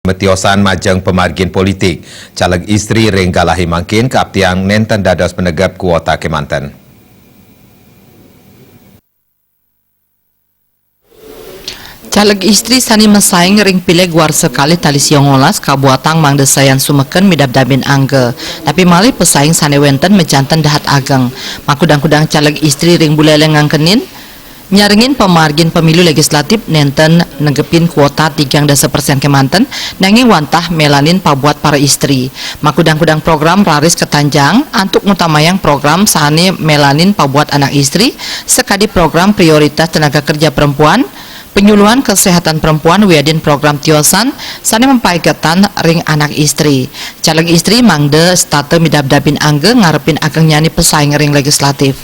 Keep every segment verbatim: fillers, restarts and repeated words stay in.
matiosan majeng pamargin politik. Caleg istri ring Galahe mangkin kaaptiang nenten dados panegep kuota kemanten. Caleg istri sane masaing ring Pileg warsa kalih tali sia ngolas kabuatang mangda sayan sumeken midabdabin angga, tapi malih pesaing sane wenten majanten dahat ageng. Makudang-kudang caleg istri ring Buleleng ngangkenin, nyarengin pamargin pemilu legislatif nenten negepin kuota tigang dasa persen kemanten, nanging wantah melanin pabuat para istri. Makudang-kudang program raris katanjang antuk ngutamayang program sane melanin pabuat anak istri, sakadi program prioritas tenaga kerja perempuan, penyuluhan kesehatan perempuan wiadin program tiosan sane mapaiketan ring anak istri. Caleg istri mangda setata midabdabin angga ngarepin agengnyane pesaing ring legislatif.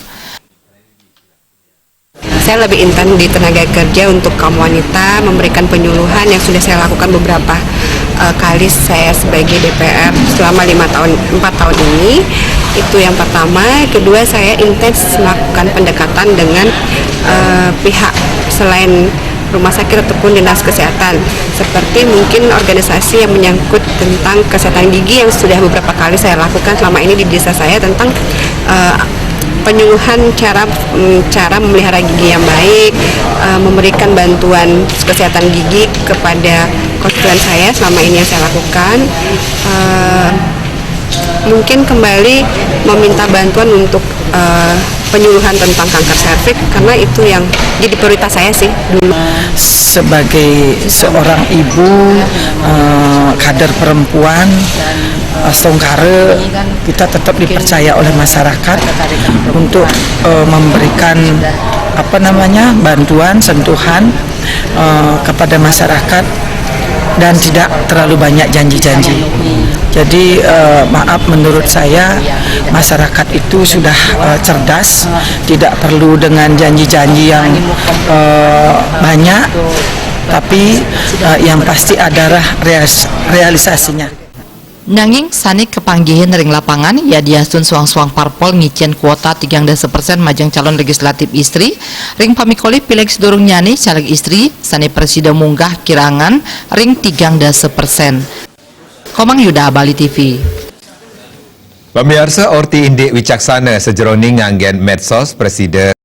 Saya lebih intens di tenaga kerja untuk kaum wanita, memberikan penyuluhan yang sudah saya lakukan beberapa eh, kali saya sebagai D P R selama lima tahun, empat tahun ini. Itu yang pertama. Kedua, saya intens melakukan pendekatan dengan eh, pihak selain rumah sakit ataupun dinas kesehatan, seperti mungkin organisasi yang menyangkut tentang kesehatan gigi yang sudah beberapa kali saya lakukan selama ini di desa saya tentang eh, penyuluhan cara mm, cara memelihara gigi yang baik, eh, memberikan bantuan kesehatan gigi kepada konstituen saya selama ini yang saya lakukan. Eh, mungkin kembali meminta bantuan untuk eh, penyuluhan tentang kanker serviks karena itu yang jadi prioritas saya sih dulu. Sebagai seorang ibu, eh, kader perempuan, eh, Astungkara, kita tetap dipercaya oleh masyarakat untuk eh, memberikan apa namanya bantuan, sentuhan eh, kepada masyarakat dan tidak terlalu banyak janji-janji. Jadi eh, maaf, menurut saya masyarakat itu sudah eh, cerdas, tidak perlu dengan janji-janji yang eh, banyak, tapi eh, yang pasti adalah reas- realisasinya. Nanging sane kapanggihin ring lapangan yadiastun suang-suang parpol ngicen kuota tigang dasa persen majeng calon legislatif istri, ring pamikolih Pileg sadurungnyane caleg istri sane prasida munggah kirangan ring tigang dasa persen. Komang Yuda, Bali T V. Pamiarsa, Orti indik wicaksana sajeroning nganggen medsos prasida